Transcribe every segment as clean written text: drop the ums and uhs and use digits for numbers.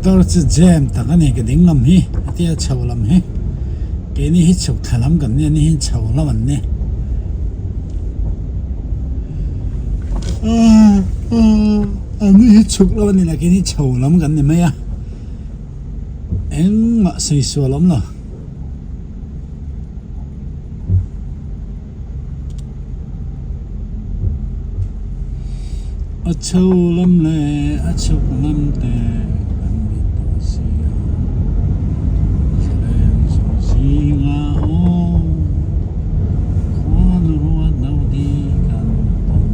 Motor chu jam tak a ni ka ding lam hi hetia chho lam hi keini hi chhuk thla lam kan nia ni hi chho lam an ni an ni hi chhuk lam an ni lo keini chho lam kan ni mai a engmah sawi sual a awm lo. A chho lam leh a chhuk lam te kan ni tawh si a, thlaleng zawh zingah aw khuan ruat lo di kan tawn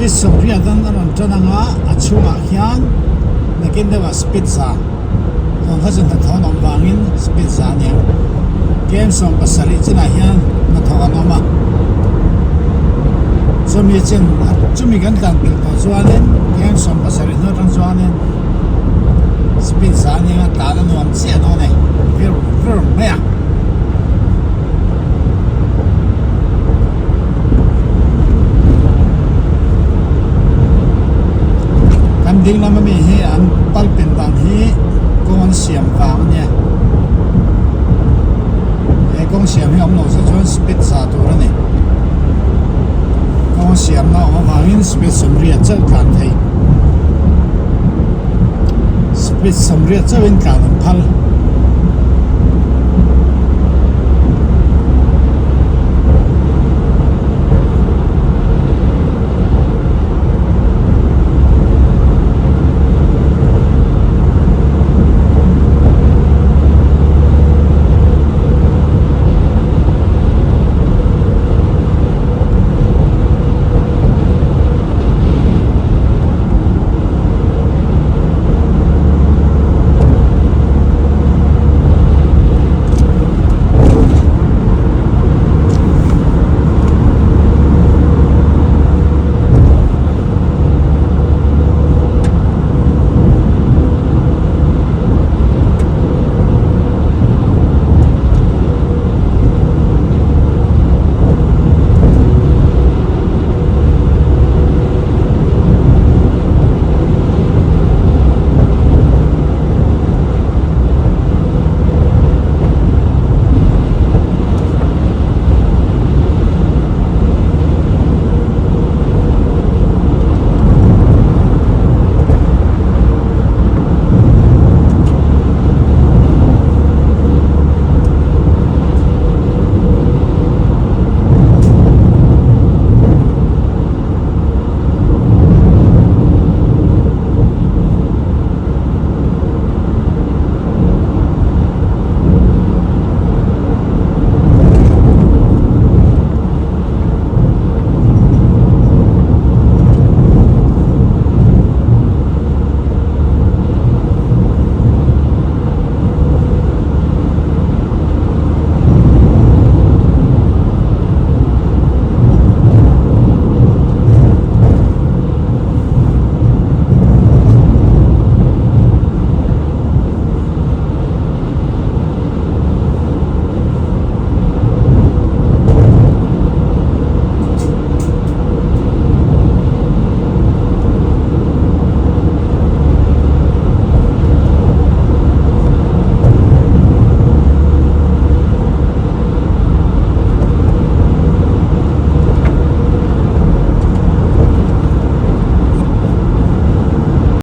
Speed sawmriat an a rawn tan anga a chhungah khian nakin deuhah speed za tun kha chu hnathawh an awm vangin speed za a nia. Kem 70 chinah hian hnathawk an awm a, chumi chin chumi kan tlan pelh tawh chuanin kem 70 hnu atang chuanin speed za a nia tlan a nuam chiah dawn e vir vir mai a. Kan ding lama mi hi an pal pen dan hi kawng an siam vang a nia he kawng siam hi awm lo se chuan speed za tur a ni kawng siam na awm avangin speed sawmriat chauh tlan theih speed sawmriat chauhin tlan an phal.